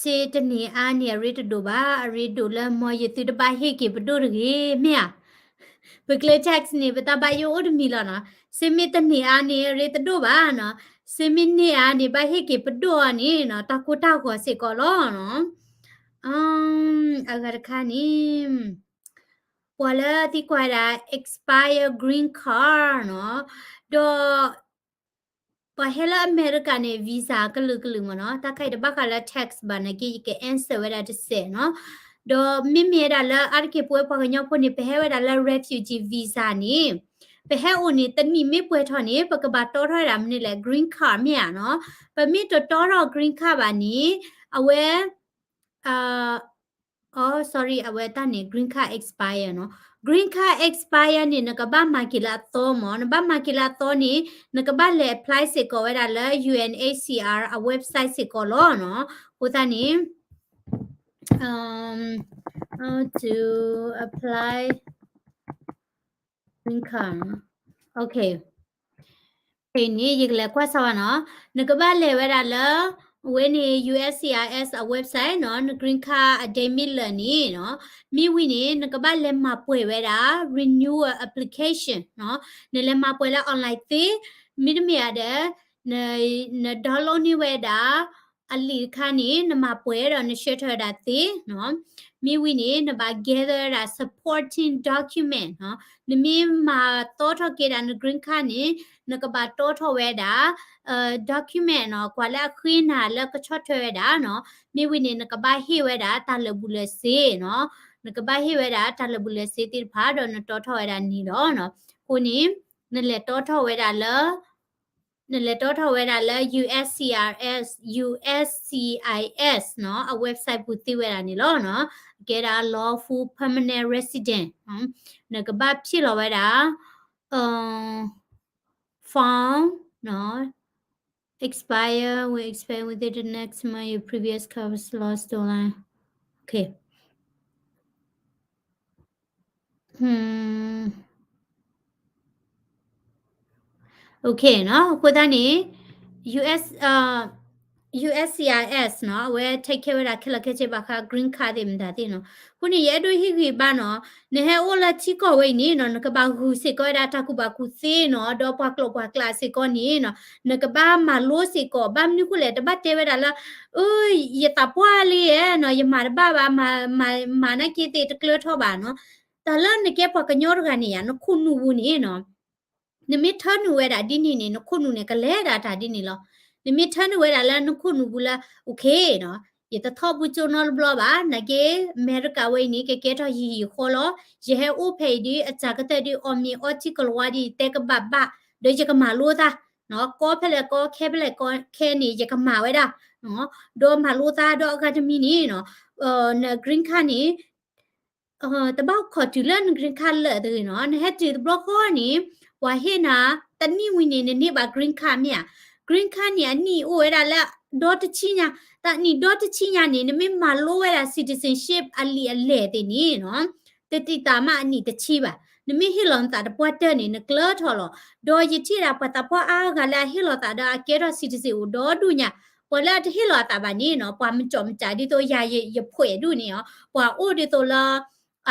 စ့တန့ၢ်အါန့ၣ် အရ့တဒိၣ်ဘၣ်, အရ့ဒိၣ်လၢမ်ယသုတဘၣ်ဟ့ၣ်က့ၤပဒိၣ်တဂ့ၤ, မ့ၢ်ဧါ. ပကျဲ tax န့ၣ် ပတၢ်ဘၣ်ယိၣ်အိၣ်တမံၤလီၤနီၤ. စ့မ့ၢ်တန့ၢ်အါန့ၣ် အရ့တဒိၣ်ဘၣ်နီၤ. စ့မ့ၢ်န့ၢ်အါန့ၣ် ဘၣ်ဟ့ၣ်က့ၤပဒိၣ်အီၤန့ၣ်နီၤ, တၢ်ကိၢ်တၢ်ဂီၤစ့ၢ်ကီးလီၤနီၤ. အဂၤတခါန့ၣ် ပှၤလၢသံကွၢ်ဝဲဒၣ် expire green card နီၤ, ဒီး ပှၤဟဲလၢအမဲရကၤန့ၣ် visa ကလုာ်ကလုာ်မ့ၢ်နီၤ, တၢ်ခါအံၤတဘၣ်ဃးလၢ tax ဘၣ်နာ်က့ ယက answer ဝဲဒၣ်တစဲးနီၤ. ဒီးမ့မ့ၢ်ဝဲဒၣ်လၢအါတက့ၢ်ပဝဲပှၤကညီဖိန့ၣ် ပဟဲဝဲဒၣ်လၢ refugee visa န့ၣ် ပဟဲအိၣ်န့ၣ် တနံၣ်မ့ၢ်ပှဲၤထီၣ်န့ၣ် ပကဘၣ်တီထီၣ်ဝဲဒၣ်မနုၤလဲၣ် green card မ့ၢ်ဧါနီၤ. ပမ့ၢ်တတီထီၣ် green card ဘၣ်န့ၣ် အဝဲ အ sorry အဝဲတၢ်န့ၣ် green card expire နီၤ. Green card expire န့ၣ် နကဘၣ်မၤက့ၤလၢအသီမ့ၢ်, နဘၣ်မၤက့ၤလၢအသီန့ၣ် နကဘၣ်လဲၤ apply စ့ၢ်ကီးဝဲဒၣ်လၢ UNHCR အ website စ့ၢ်ကီးလီၤနီၤ. အဃိသတးန့ၣ် how to apply green card. Okay. ဖဲန့ၣ် ယကလဲၤကွၢ်စၢ်ဝဲနီၤ. နကဘၣ်လဲၤဝဲဒၣ်လၢ အဝဲန့ၣ် USCIS အ website နီၤ, န green card အ date မ့ၢ်လၢာ်န့ၣ်နီၤ. မ့ၢ်ဝံၤန့ၣ် နကဘၣ်လဲၤမၤပှဲၤဝဲဒၣ် renewal application နီၤ. နလဲၤမၤပှဲၤလၢ online သ့, မ့တမ့ၢ်ဧါဒီး န န download န့ၢ်ဝဲဒၣ် အလံာ်တခါန့ၣ် နမၤပှဲၤဒီးနဆှၢထီၣ်ဝဲဒၣ်သ့နီၤ. မ့ၢ်ဝံၤန့ၣ် နဘၣ် gather ဝဲဒၣ် supporting document နီၤ. နမ့ၢ်မၤတီထီၣ်က့ၤဒၣ်န green card န့ၣ် နကဘၣ်တီထီၣ်ဝဲဒၣ် document နီၤ, ကွၢ်လၢအဃ့နၤလၢကဆီၣ်ထွဲဝဲဒၣ်နီၤ. မ့ၢ်ဝံၤန့ၣ် နကဘၣ်ဟ့ၣ်ဝဲဒၣ်တၢ်လၢာ်ဘူၣ်လၢာ်စ့နီၤ. နကဘၣ်ဟ့ၣ်ဝဲဒၣ်တၢ်လၢာ်ဘူၣ်လၢာ်စ့သ့ၣ်တဖၣ် ဒီးနတီထီၣ်ဝဲဒၣ်န့ၣ်လီၤနီၤ. အဃိန့ၣ် နလဲၤတီထီၣ်ဝဲဒၣ်လၢ နလဲၤတီထီၣ်ဝဲဒၣ်လၢ USCIS, USCIS နီၤ, အ website ပူၤသ့ဝဲဒၣ်န့ၣ်လီၤနီၤ. ကဲဒၣ် lawful permanent resident, နကဘၣ်ဖျါလီၤဝဲဒၣ် form နီၤ, expire, will expire within the next month, your previous card was lost online. Okay. Okay နီၤ, အဃိသတးန့ၣ် US, USCIS နီၤ, အဝဲ take care ဝဲဒၣ်ခဲလၢာ်ခဲဆ့ဘၣ်ဃး green card သ့ၣ်မတၤသ့ၣ်နီၤ. အဃိန့ၣ် ယအဲၣ်ဒိးဟ့ၣ်ဂံၢ်ဘါနီၤ, နဟဲအိၣ်လၢထံကီၢ်ဝဲအံၤန့ၣ်နီၤ, နကဘၣ်ဂုာ်စ့ၢ်ကီးဝဲဒၣ်တၢ်ကူၣ်ဘၣ်ကူၣ်သ့နီၤ, ဒီးပှၤကျိာ်ပှၤကျဲစ့ၢ်ကီးန့ၣ်နီၤ, နကဘၣ်မၤလိစ့ၢ်ကီး, ဘၣ်မနုၤဃိလဲၣ်, တဘၣ်တဲဝဲဒၣ်လၢ အၢ ယသးပှၢ်လံဧါနီၤ, ယမၤတဘၣ်ဘၣ်, မၤနာ်က့သ့ၣ်တကျၢၤထီၣ်ဘၣ်နီၤ. တၢ်လၢနကဲပှၤကညီတဂၤန့ၣ်ယါ, နခိၣ်နူာ်ပူၤန့ၣ်နီၤ, နမ့ၢ်ထၢနုာ်ဝဲဒၣ်ဒ်န့ၣ်န့ၣ်, နခိၣ်နူာ်န့ၣ် ကလဲၤဒၣ်တၢ်ဒ်န့ၣ်လီၤ. နမ့ၢ်ထၢနုာ်ဝဲဒၣ်လၢနခိၣ်နူာ်ပူၤလၢ okay နီၤ, ယတထီၣ်ပူၤကၠိနီတဘျီဘၣ်, နာ်က့ အမဲရကၤဝဲအံၤန့ၣ် ကကဲထီၣ်ယဟံၣ်ယဃီလီၤ. ယဟဲအိၣ်ဖဲအံၤဒီး အစှၤကတၢၢ်ဒီး အီၣ်မ့ၤအီထံကလၤဝါဒီး ယတဲကဘၣ်ဘၣ်, ဒီးယကမၤလိသး နီၤ, ကီဖဲလဲၣ်ကီခဲဖဲလဲၣ်ကီခဲန့ၣ် ယကမၤဝဲဒၣ်, ဒီးမၤလိသးဒီးအဂၤတမံၤန့ၣ်နီၤ, န green card န့ၣ် တဘၣ်ခီၣ်တုၤလၢန green card လၢာ်တဂ့ၤနီၤ, နဟဲတုၤတဘျီဃီန့ၣ် ပှၤဟ့ၣ်နၤ တနံၣ်ဝံၤန့ၣ် နန့ၢ်ဘၣ် green card မ့ၢ်ဧါ. Green card န့ၣ် အနံၣ်အိၣ်ဝဲဒၣ်လၢ ဒီတဆံညါ, တၢ်နံၣ်ဒီတဆံညါန့ၣ် နမ့ၢ်မၤလိဝဲဒၣ် citizenship အလံာ်အလဲၢ်သ့ၣ်န့ၣ်နီၤ, တတံာ်တာ်မးအနံၣ်တဆံဘၣ်. နမ့ၢ်ဟ့ၣ်လီၤနသးတပှၢ်တၢၢ်န့ၣ် နကျၢထီၣ်လီၤ. ဒီးယထံၣ်ဒၣ်ပှၤသးပှၢ်အါဂၤလၢအဟ့ၣ်လီၤသးဒီးအကဲထီၣ် citizen အိၣ်ဒီဒူၣ်ညါ, ပှၤလၢအတဟ့ၣ်လီၤအသးဘၣ်န့ၣ်နီၤ ပှၤမ့ၢ်ကၠီမ့ၢ်ကၠးဒ်သိးယၤယဖှဲးဒူၣ်န့ၣ်နီၤ ပှၤအိၣ်ဒ်သိးလၢ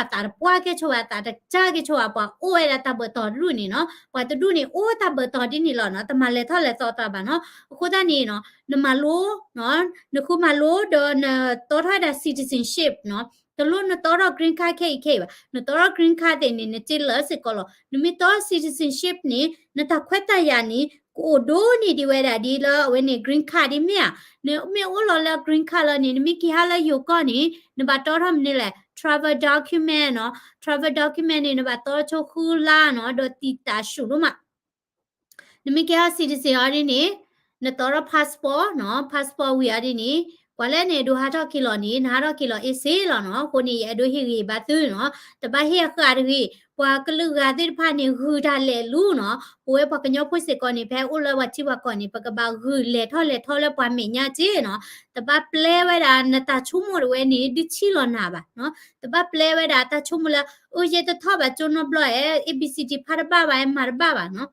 အသးတပှၢ်ကဲဆိဝဲ အသးတကၢ်ကဲဆိဝဲ ပှၤအိၣ်ဝဲဒၣ်တၢ်ဘၢၣ်တီၤတဒူၣ်န့ၣ်နီၤ, ပှၤတဒူၣ်န့ၣ် အိၣ်တၢ်ဘၢၣ်တီၤဒ်န့ၣ်လီၤနီၤ, တမၤလဲၤထီၣ်လဲၤသီသးဘၣ်နီၤ. အဃိသတးန့ၣ်နီၤ နမၤလိ နဃုမၤလိဒီးနတီထီၣ်ဝဲဒၣ် citizenship နီၤ, တလိၣ်နတီထီၣ် green card ခဲအံၤခဲအံၤဘၣ်, နတီထီၣ် green card သ့ၣ်န့ၣ် နစ့လၢစ့ၢ်ကီးလီၤ. နမ့ၢ်တီ citizenship န့ၣ် နတၢ်ခွဲးတၢ်ယာ်န့ၣ် ကအိၣ်ဒိၣ်န့ၢ်ဒံးဝဲဒၣ်ဒ်လၢအဝဲန့ၣ် green card ဒ်မ့ၢ်ဧါ, နမ့ၢ်အိၣ်လီၤလၢ green card လီၤန့ၣ် နမ့ၢ်က့ၤဟးလၢယိၤကီၢ်န့ၣ် နဘၣ်တီထီၣ်မနုၤလဲၣ် travel document နီၤ, travel document န့ၣ် နဘၣ်တီဆိဃုလါနီၤ, ဒီးတံာ်တာ်ဆူၣ်ဒိၣ်မး နမ့ၢ်ကဲထီၣ် citizen အီၤဒ်န့ၣ် နတီထီၣ် passport နီၤ, passport ဝံၤအီၤဒ်န့ၣ် ပှၤလၢနအဲၣ်ဒိးဟးထီၣ်က့ၤလီၤန့ၣ် နဟးထီၣ်က့ၤလီၤအ့ၣ်စ့လီၤနီၤ. အဃိန့ၣ် ယအဲၣ်ဒိးဟ့ၣ်ဂံၢ်ဘါသုနီၤ, တဘၣ်ဟ့ၣ်အဃၣ်တဂ့ၤ, ပှၤကလုာ်ဂၤသ့ၣ်တဖၣ်န့ၣ် ဂုာ်တၢ်လဲၤလူၤနီၤ. ပဝဲပှၤကညီဖိစ့ၢ်ကီးန့ၣ် ဖဲအိၣ်လၢပှၤထံပှၤကီၢ်န့ၣ် ပကဘၣ်ဂုာ်လဲၤထီၣ်လဲၤထီလၢပှၤမဲာ်ညါစ့နီၤ. တဘၣ်ပျဲဝဲဒၣ်နတၢ်ဆိကမိၣ်တဝဲန့ၣ် ဒုးဆံးလီၤနၤဘၣ်နီၤ, တဘၣ်ပျဲဝဲဒၣ်တၢ်ဆိကမိၣ်လၢ အိၣ်ယဲတထီၣ်ဘၣ်ကၠိနီတဘျီဧါ, A B C D ဖးတဘၣ်ဘၣ် မၤတဘၣ်ဘၣ်နီၤ.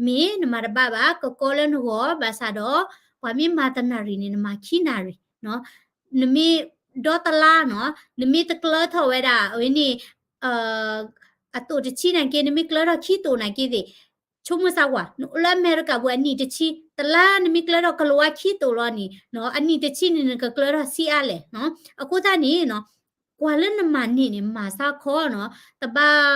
မ့ၢ်နမၤတဘၣ်ဘၣ် ကကီလၢနဂီၢ် ဘၣ်ဆၣ်ဒီး ပှၤမ့ၢ်မၤတနၣ်ရံၣ်န့ၣ် နမၤခံနၣ်ရံၣ်နီၤ, နမ့ၢ်ဒီတလါနီၤ, နမ့ၢ်တကျၢထီၣ်ဝဲဒၣ် အဝဲန့ၣ် အတိာ်တဆံနာ်က့ နမ့ၢ်ကျၢထီၣ်ခံတိာ်နာ်က့သ့ၣ် ဆိကမိၣ်စၢ်ဝဲ နအိၣ်လၢအမဲရကၤပူၤအနံၣ်တဆံ, တလါနမ့ၢ်ကျၢထီၣ်ကလီၤဝါခံတိာ်လီၤန့ၣ်နီၤ, အနံၣ်တဆံန့ၣ် နကကျၢထီၣ်ဆံးအါလဲၣ်နီၤ. အဃိသတးန့ၣ်နီၤ ကွၢ်လၢနမၤန့ၢ်န့ၣ် မၤစၢ်ခီနီၤ, တဘၣ်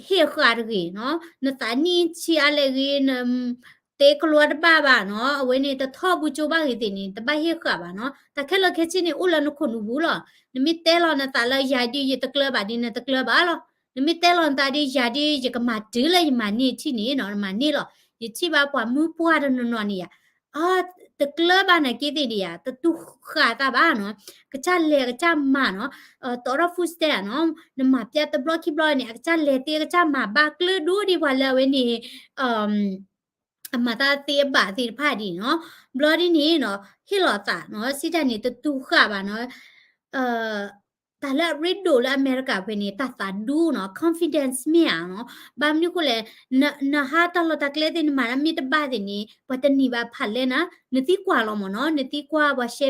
ဟ့ၣ်ဃာ်တဂ့ၤနီၤ, နသးနံၣ်ဆံးအါလဲၣ်ဂ့ၤ, နတဲကလီၤတဘၣ်ဘၣ်နီၤ, အဝဲန့ၣ်တထီၣ်ပူၤကၠိဘၣ်ဂ့ၤသ့ၣ်န့ၣ် တဘၣ်ဟ့ၣ်ဃာ်ဘၣ်နီၤ. တၢ်ခဲလၢာ်ခဲဆ့န့ၣ် အိၣ်လၢနခိၣ်နူာ်ပူၤလီၤ. နမ့ၢ်တဲလီၤနသးလၢယၤဒ်ယတကျၢဘၣ်ဒ်နတကျၢဘၣ်လီၤ. နမ့ၢ်တဲလီၤနသးဒ်ယၤဒ်ယကမၤတုၤလၢယမၤန့ၢ်ထံၣ်န့ၣ်နီၤ, နမၤန့ၢ်လီၤ. ယထံၣ်ဘၣ်ပှၤမုၢ်ပှၢ်တနီၤနီၤန့ၣ်ယါ အ တကျၢဘၣ်နာ်က့သ့ၣ်ဒံးယါ တတူၢ်ဃာ်သးဘၣ်နီၤ, ကစၢ်လဲၤကစၢ်မၤနီၤ, တီထီၣ် food stamp နီၤ, နမၤပျဲတဘျီခံဘျီန့ၣ် အကစၢ်လဲၤသ့ကစၢ်မၤဘၣ်ကျၢၤဒိၣ်ဒံးပှၤလၢအဝဲန့ၣ် အမၤတၢ်သ့အဘၣ်သ့ၣ်တဖၣ်ဒ်နီၤ, ဘျီဒ်န့ၣ်နီၤ ဟ့ၣ်လီၤသးနီၤ, စံးတၢ်န့ၣ် တတူၢ်ဃာ်ဘၣ်နီၤ, တၢ်လၢအရ့ဒိၣ်လၢအမဲရကၤဖဲန့ၣ် တၢ်သးဒူနီၤ, confidence မ့ၢ်ဧါနီၤ, ဘၣ်မနုၤဃိလဲၣ်, နဟးတၢ်လီၢ်တၢ်ကျဲသ့ၣ် နမၤတၢ်မ့ၢ်တဘၣ်သ့ၣ်န့ၣ် ပှၤတနံၤဘၣ်ဖးလဲၢ်နၤ, နသံကွၢ်လီၤမ့ၢ်နီၤ, နသံကွၢ် ပှၤရှဲ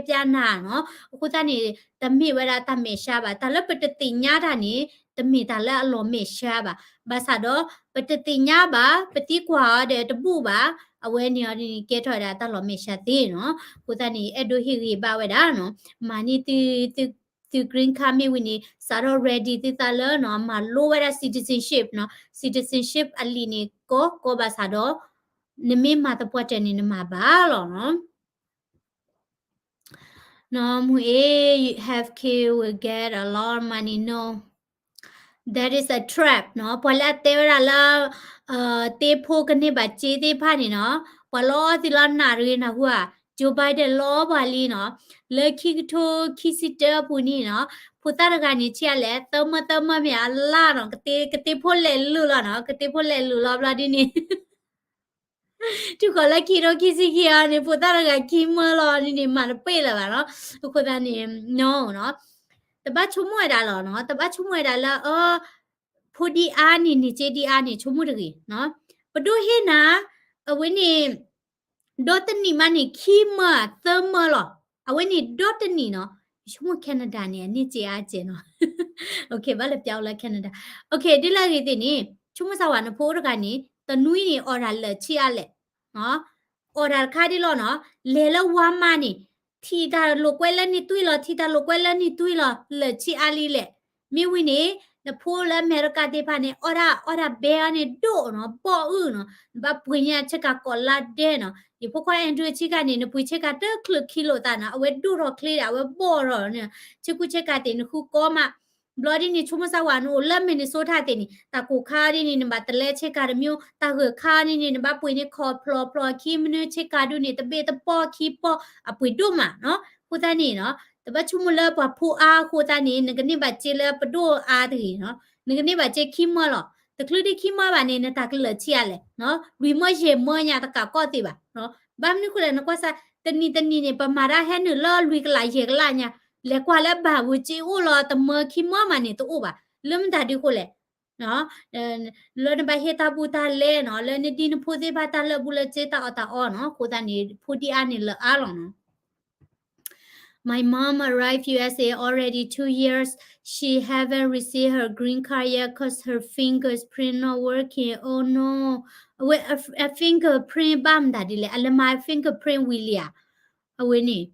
ပျါနၤနီၤ, အဃိသတးန့ၣ် တမ့ၢ်ဝဲဒၣ်တၢ်မဲာ်ဆှးဘၣ်, တၢ်လၢပတသ့ၣ်ညါတၢ်န့ၣ် တမ့ၢ်တၢ်လၢအလီၤမဲာ်ဆှးဘၣ်, ဘၣ်ဆၣ်ဒီး ပတသ့ၣ်ညါဘၣ်, ပသံကွၢ်အီၤဒီးတဘူၣ်ဘၣ်, အဝဲန့ၣ်အီၤဒ်န့ၣ် ကဲထီၣ်ဝဲဒၣ်တၢ်လီၤမဲာ်ဆှးသ့နီၤ, အဃိသတးန့ၣ် အဲၣ်ဒိးဟ့ၣ်ဂံၢ်ဘါဝဲဒၣ်နီၤ, မၤန့ၢ်သု သု green card မ့ၢ်ဝံၤန့ၣ် စးထီၣ် ready သုသးလၢနီၤ, မၤလိဝဲဒၣ် citizenship နီၤ, citizenship အလံာ်န့ၣ် ကီကီဘၣ်ဆၣ်ဒီး နမ့ၢ်မၤသပှၢ်တၢၢ်န့ၣ် နမၤဘၣ်လီၤနီၤ. နီၤ မုၢ်အ့ have kid will get a lot of money, no, that is a trap နီၤ, ပှၤလၢအတဲဝဲဒၣ်လၢ သ့ဖိကန့ၢ်ဘၣ်စ့သ့ၣ်တဖၣ်န့ၣ်နီၤ, ပှၤလီအီသံးလီၤနၢ်တဂ့ၤနၢ်ဟူဧါ, Joe Biden လီအီပှၤလံနီၤ, လၢခံကထိခံဆံတၢအပူၤန့ၣ်နီၤ, ဖိသၣ်တဂၤန့ၣ် ဆံးအါလဲၣ် သၢမၢသၢမၢမ့ၢ်အလၢ်နီၤ, ကသ့ဖိလဲၤလုာ်လီၤနီၤ, ကသ့ဖိလဲၤလုာ်လီၤဘျီဒ်န့ၣ် တုၤဃီၤလၢခံကထိခံဆံခံအံၤန့ၣ် ဖိသၣ်တဂၤခံမၢလီၤဒ်န့ၣ် မၤတပ့ၢ်လၢၤဘၣ်နီၤ, အဃိသတးန့ၣ် နီၤနီၤ, တဘၣ်ဆိကမိၣ်ဝဲဒၣ်လီၤနီၤ, တဘၣ်ဆိကမိၣ်ဝဲဒၣ်လၢ အ ဖိဒံအါန့ၣ် န့ၢ်စ့ဒံအါန့ၣ် ဆိကမိၣ်တဂ့ၤနီၤ, ပဒိၣ်ဟ့ၣ်နၤ အဝဲန့ၣ် ဒီတနံၣ်မးန့ၣ် ခံမၢသၢမၢလီၤ, အဝဲန့ၣ်ဒီတနံၣ်နီၤ, ယဆိကမိၣ် Canada န့ၣ် အန့ၢ်စ့အါစဲးနီၤ, ဘၣ်လဲၤပျးအိၣ်လၢ Canada, ဒ်လဲၣ်ဂ့ၤသ့ၣ်န့ၣ် ဆိကမိၣ်စၢ်ဝဲနဖိအိၣ်တဂၤန့ၣ် တနွံန့ၣ် order လၢာ်ဆံးအါလဲၣ် order တခါဒ်လီၤနီၤ, လဲၤလၢ Walmart န့ၣ် ထံၣ်တၢ်လိာ်ကွဲလၢန့ၣ်တွံၢ်လီၤ, ထံၣ်တၢ်လိာ်ကွဲလၢန့ၣ်တွံၢ်လီၤ, လၢာ်ဆံးအါလံလဲၣ်, မ့ၢ်ဝံၤန့ၣ် နဖိလၢအမဲရကၤသ့ၣ်တဖၣ်န့ၣ် order order ဘဲအီၤန့ၣ်ဒိၣ်နီၤ, ဘီၣ်အုၣ်နီၤ, နဘၣ်ပှ့ၤညါဆ့ကၤကိးလါဒဲးနီၤ, ယဖိခွါ Andrew ဆ့ကၤန့ၣ် နပှ့ၤဆ့ကၤတချုးခံလိာ်သးနီၤ, အဝဲဒိၣ်ထီၣ်ချ့ဒီး အဝဲဘီၣ်ထီၣ်နီၤ, ဆ့ကူဆ့ကၤသ့ၣ်နဃုကီမး ဘျီဒ်န့ၣ် ဆိကမိၣ်စၢ်ဝဲ နအိၣ်လၢ Minnesota သ့ၣ်န့ၣ် တၢ်ကိၢ်ခါဒ်န့ၣ် နဘၣ်တလဲဆ့ကၤတမံၤ, တၢ်ဂၢၢ်ခါဒ်န့ၣ် နဘၣ်ပှ့ၤန့ၢ်ခီၣ်ဖျီၣ်ဖျီၣ်ခံမနုၤ, ဆ့ကၤဒုးန့ၣ် တဘ့ၣ်တပီၢ်ခံပီၢ် အပှ့ၤဒိၣ်မးနီၤ, အဃိသတးန့ၣ်နီၤ, တဘၣ်ဆိကမိၣ်လၢပှၤဖိအါအဃိသတးန့ၣ် နကန့ၢ်ဘၣ်စ့လၢပဒိၣ်အါတဂ့ၤနီၤ, နကန့ၢ်ဘၣ်စ့ခံမၢလီၤ, တချုးဒံးခံမၢဘၣ်န့ၣ် နတၢ်ကလၢာ်ဆံးအါလဲၣ်နီၤ, လွံၢ်မၢယဲၢ်မၢညါတကးကီၢ်သ့ဘၣ်နီၤ, ဘၣ်မနုၤဃိလဲၣ် နကွၢ်စၢ် တနံၤတနံၤန့ၣ် ပမၤတၢ်ဟဲနုာ်လၢလွံၢ်ကလးယဲၢ်ကလးညါ, လဲၤကွၢ်လၢဘၣ်ဝံၤစ့အိၣ်လီၤ တမၢခံမၢမးန့ၣ် တအိၣ်ဘၣ်, လၢမတၤဒုအဃိလဲၣ်, လၢနဘၣ်ဟ့ၣ်တၢ်ဘူးတၢ်လဲနီၤ, လၢနဒ်နဖိသ့ၣ်တဖၣ်တၢ်လၢာ်ဘူၣ်လၢာ်စ့တၢ်အီၣ်တၢ်အီနီၤ, အဃိသတးန့ၣ် ဖိဒံၣ်အါန့ၣ်လၢအါလီၤနီၤ. My mom arrived U S A already two years. She haven't received her green card yet 'cause her fingerprint not working. Oh no. အဝဲအ fingerprint ဘၣ်မတၤဒ်လဲၣ်, အလဲၤမၤ fingerprint ဝံၤလံဧါ, အဝဲန့ၣ်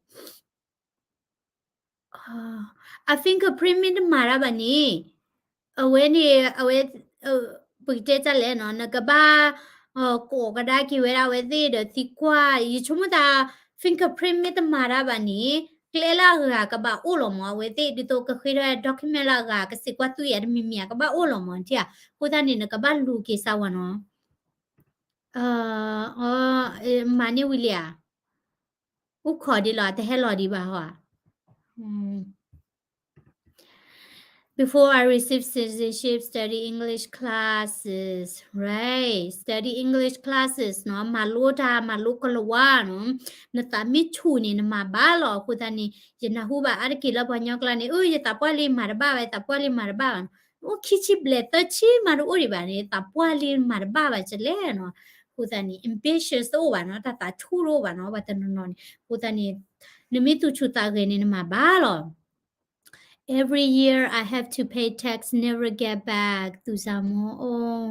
အ fingerprint မ့ၢ်တမၤတၢ်ဘၣ်န့ၣ်, အဝဲန့ၣ် အဝဲ ပကတဲတၢ်လဲၣ်နီၤ, နကဘၣ် ကိးကဒါက့ၤဝဲဒၣ်အဝဲသ့ၣ်ဒီးသံကွၢ်, ယဆိကမိၣ်သး fingerprint မ့ၢ်တမၤတၢ်ဘၣ်န့ၣ် ကျဲလၢအဂၤကဘၣ်အိၣ်လီၤမး, အဝဲသ့ၣ်ဒ်သိးကဃ့ထီၣ် document လၢအဂၤ ကစံးကွၢ်သူအံၤတမံၤမံၤ ကဘၣ်အိၣ်လီၤမး, နထံၣ်ဧါ, အဃိသတးန့ၣ် နကဘၣ်လူၤက့ၤစၢ်ဝဲနီၤ. မၤန့ၢ်ဝံၤလံဧါ, အိၣ်ခိးဒ်လီၤ တဟဲလီၤဒံးဘၣ်ဟီဧါ. Before I receive citizenship, study English classes, right? Study English classes နီၤ, မၤလိတၢ် မၤလိကလၤဝါနီၤ, နသးမ့ၢ်ဆူၣ်န့ၣ် နမၤဘၣ်လီၤ. အဃိသတးန့ၣ် ယနၢ်ဟူဘၣ်အါတက့ၢ်လၢပှၤကညီကျါန့ၣ်, အၢ ယသးပှၢ်လံမၤတဘၣ်ဘၣ်, ယသးပှၢ်လံမၤတဘၣ်ဘၣ်နီၤ, အိၣ်ခံဆံဘျဲၣ်သၢဆံမးတအိၣ်ဒံးဘၣ်န့ၣ် သးပှၢ်လံမၤတဘၣ်ဘၣ်ကလဲၣ်နီၤ. အဃိသတးန့ၣ် ambitious တအိၣ်ဘၣ်နီၤ, တၢ်သးဆူၣ်တအိၣ်ဘၣ်နီၤ, ပှၤတနီၤနီၤန့ၣ်. အဃိသတးန့ၣ် နမ့ၢ်သူၣ်ဆူၣ်သးဂဲၤန့ၣ် နမၤဘၣ်လီၤ. Every year I have to pay tax, never get back. သူၣ်စၢ်မီၤအိၣ်,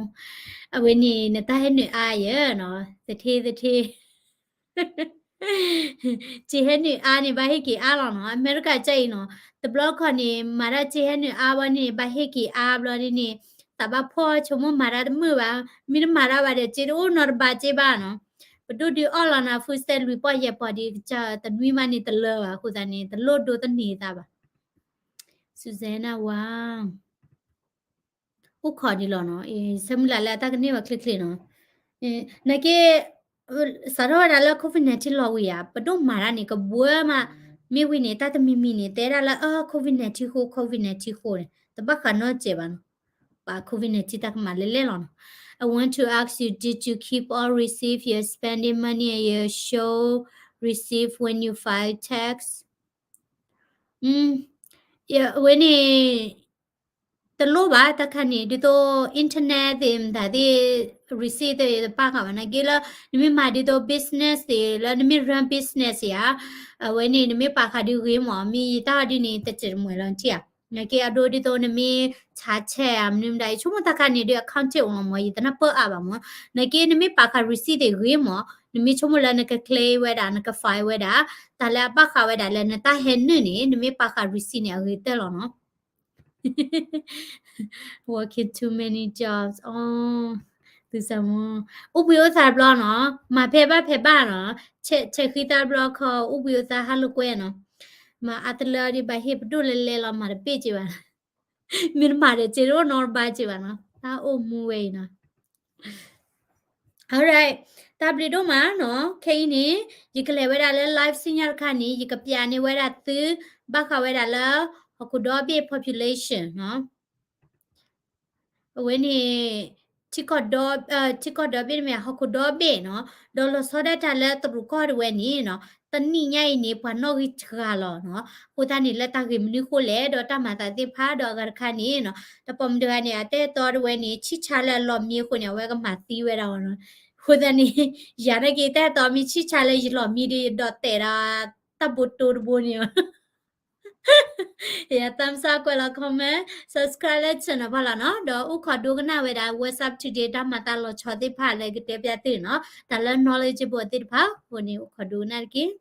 အဝဲန့ၣ် နတၢ်ဟဲနုာ်အါယဲနီၤ, သထ့သထ့ စ့ဟဲနုာ်အါန့ၣ် ဘၣ်ဟ့ၣ်က့ၤအါလီၤနီၤ. အမဲရကၤကအံၤနီၤ, တဘျီခီန့ၣ် မၤတၢ်စ့ဟဲနုာ်အါဘၣ်န့ၣ် ဘၣ်ဟ့ၣ်က့ၤအါဘျီဒ်န့ၣ်, သးဘၣ်ဖှီၣ်ဆိကမိၣ်မၤတၢ်တမုာ်ဘၣ်, မ့ၢ်တမၤတၢ်ဘၣ်ဒီး စ့တအိၣ်နီတဘးက့ဘၣ်နီၤ. ပဒိၣ်ဒုးအီၣ်လီၤနၤ food stamp လွံၢ်ပီၢ်ယဲၢ်ပီၢ်ဒီး တနွံမးန့ၣ်တလၢဘၣ်, အဃိသတးန့ၣ် တလိၣ်ဒိတန့ၢ်သးဘၣ်. Susanna Wang အိၣ်ခိးဒ်လီၤနီၤ, ဆၢမုၢ်လၢ်လၢအတၢ်ကန့ၢ်ဘၣ်ချ့ချ့နီၤ. နာ်က့ စးထီၣ်ဝဲဒၣ်လၢ COVID nineteen လီၤဝံၤဧါ, ပဒိၣ်မၤတၢ်န့ၣ် ကဘှၢမး, မ့ၢ်ဝံၤန့ၣ် တၢ်တမံၤမံၤန့ၣ် တဲဒၣ်လၢ အ COVID nineteen ဃိ COVID nineteen ဃိန့ၣ် တဘၣ်ဃးနီတစဲးဘၣ်နီၤ. ပှၤ COVID nineteen တၢ်ကမၤလဲၤလဲၤလီၤနီၤ. I want to ask you, did you keep all receipt, your spending money and your show receipt when you file tax? အဝဲန့ၣ် တလိၣ်ဘၣ်တၢ်ခါန့ၣ် ဒ်သိး internet သ့ၣ်မတၤသ့ၣ် receipt သ့ၣ်တပာ်ဃာ်ဘၣ်. နာ်က့လၢ နမ့ၢ်မၤဒ်သိး business သ့ၣ် လၢနမ့ၢ် run business ဧါ, အဝဲန့ၣ် နမ့ၢ်ပာ်ဃာ်ဒုးဂ့ၤမး, မ့ၢ်ယတၢ်အီၤဒ်န့ၣ် တစဲးတမှဲၤလီၤ နထံၣ်ဧါ. နာ်က့အဒိဒ်သိးနမ့ၢ် ဆါဆဲးဧါ မနုၤမတၤ ယဆိကမိၣ်တၢ်ခါန့ၣ်ဒုး account အိၣ်လီၤမး, ယတနၢ်ပၢၢ်အါဘၣ်မး. နာ်က့နမ့ၢ်ပာ်ဃာ် receipt သ့ၣ်ဂ့ၤမး, နမ့ၢ်ဆိကမိၣ်လၢနက claim ဝဲဒၣ် နက file ဝဲဒၣ် တၢ်လၢအဘၣ်ဃးဝဲဒၣ်လၢနတၢ်ဟဲနုာ်န့ၣ် နမ့ၢ်ပာ်ဃာ် receipt န့ၣ် အဂ့ၤတၢၢ်လီၤနီၤ. Working too many jobs, အိၣ်ဘှံးအိၣ်သါတဘျီနီၤ, မၤဖဲဘၣ်ဖဲဘၣ်နီၤ, ဆဲးဃံသၢဘျီခီ အိၣ်ဘှံးအိၣ်သါဟးလိာ်ကွဲနီၤ. မၤအါတလၢဒ်ဘၣ်ဟ့ၣ်ပဒိၣ်လဲၤလဲၤလီၤ မၤတဘ့ၣ်က့ဘၣ်, မ့ၢ်တမၤဒီးစ့တအိၣ်နီတဘးက့ဘၣ်နီၤ, တၢ်အိၣ်မူဝဲအံၤနီၤ. Alright, တၢ်ဘျုးဒိၣ်မးနီၤ, ခဲအံၤန့ၣ် ယကလဲၤဝဲဒၣ်လၢ live ဆူညါတခါန့ၣ် ယကပျးန့ၢ်ဝဲဒၣ်သု ဘၣ်ဃးဝဲဒၣ်လၢ ဟီၣ်ခိၣ်ဒီဘ့ၣ် population နီၤ. အဝဲန့ၣ် ထံကီၢ်ဒီဘ့ၣ်မ့ၢ် ဟီၣ်ခိၣ်ဒီဘ့ၣ်နီၤ, ဒီးလီၤဆီဒၣ်တၢ်လၢတရူးကီၢ်ဒၣ်ဝဲန့ၣ်နီၤ, တနံၣ်ညါအံၤန့ၣ် ပှၤနီၣ်ဂံၢ်စှၤလီၤနီၤ. အဃိသတးန့ၣ် လၢတၢ်ဂ့ၢ်မနုၤအဃိလဲၣ် ဒီးတၢ်မၤသးသ့ၣ်တဖၣ် ဒီးအဂၤတခါန့ၣ်နီၤ, တၢ်ပိာ်မုၣ်တဂၤန့ၣ် အတၢ်အဲၣ်တီဒၣ်ဝဲန့ၣ် ဆံၣ်ဆါလၢအလီၢ်မံအဃိန့ၣ် အဝဲကမၤသံဝဲဒၣ်အီၤနီၤ. အဃိသတးန့ၣ် ယၤနာ်က့ တၢ်အဲၣ်တီမ့ၢ်ဆံၣ်ဆါလၢယလီၢ်မံဒီး ယဒိးတဲာ်ဒီး တၢ်ဘိတိတဘိန့ၣ် ယ thumbs up ကွဲးလီၤ comment, subscribe လၢ channel ဖီလာ်နီၤ, ဒီးအိၣ်ခိးဒိကနၣ်ဝဲဒၣ် What's Up Today တၢ်မၤသးလီၤဆီသ့ၣ်တဖၣ်လၢကတဲပျးသုန့ၣ်နီၤ, တၢ်လၢ knowledgeable သ့ၣ်တဖၣ်အဃိန့ၣ် အိၣ်ခိးဒိကနၣ်တက့ၢ်.